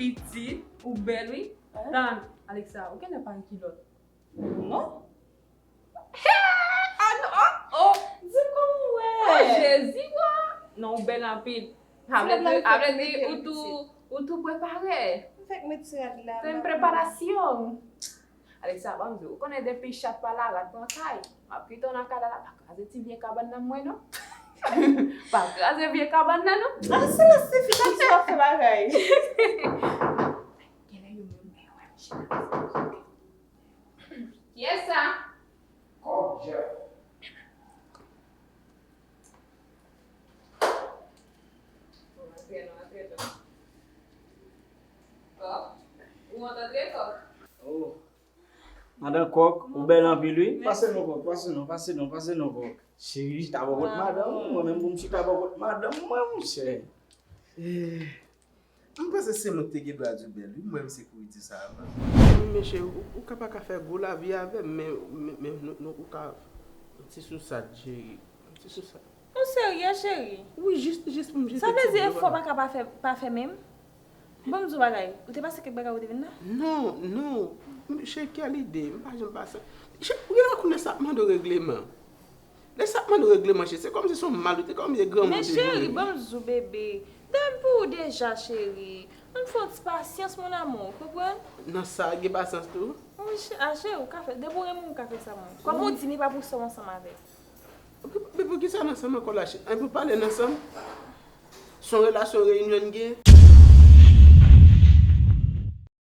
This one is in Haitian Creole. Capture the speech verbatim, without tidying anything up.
Pitit, ou bèl wi. Tann, Alexa, ou genlè pa gen kilòt. Non? Ah non, oh, oh. Di m kòman w wè. Oh, Jezi, wa. Non, ou bèl anpil. Sa vle di, sa vle di ou tou, ou tou prepare. M fèk met ti rad la. Se yon preparasyon. Alexa, ban m di w, ou konnen depi chat pa la, rat pran kay. M ap kite w nan kay la, la, pa kraze ti vye kabann nan mwen, non. Pa kraze vye kabann nan, non. Ah, silans, tifi, sa ti w ap fè bagay. Genlè yo menm, men yo wè m chita. Kiyès sa? Kòk Jeff. Ou antre, non, antre, non. Kòk? Ou antre, Kòk? Oh. Madan Kòk, ou bèl anpil, wi. Pase non, Kòk, pase non, pase non, pase non, Kòk. Cheri, chita bò kot madanm ou, mwen menm pou m chita bò kot madanm mwen, monchè. Eh. M panse se mwen ki te gen dwa di w bèl, wi. Mwen menm se pou w di sa avan. Wi, men cheri, ou, ou ka pa ka fè gwo lavi avè m, men, men, men nou, nou, ou ka yon ti sousad, cheri. Yon ti sousad. Ou serye, cheri? Wi, jis, jis pou m jete ti dlo a. Sa vle di efò pa ka pa fè, pa fè menm? Bon, m di w bagay. Ou te pase kèk bagay ou te vin la? Non, non. M, cheri, kèl ide? M pa janm pase. Cheri, ou genlè konnen sa ap mande w regleman. Lè sa ap mande w regleman, cheri, se kòmsi se yon mal ou te kòmsi granmoun te jwenn. Men cheri, ban m di w, bebe. Dam pou ou deja, cheri. Ann fè yon ti pasyans, mon amour, ou konprann? Nan sa, gen pasyans tou? Wi, che-, a, cheri, ou ka fè. Depi w renmen m, ou ka fè sa, mwen. Kòm ou di, li pa pou sa w ansanm avè l. Bebe, poukisa nan sa m ankò la, cheri? An, pou pale nan sa m? Se yon relasyon reyinyon n gen?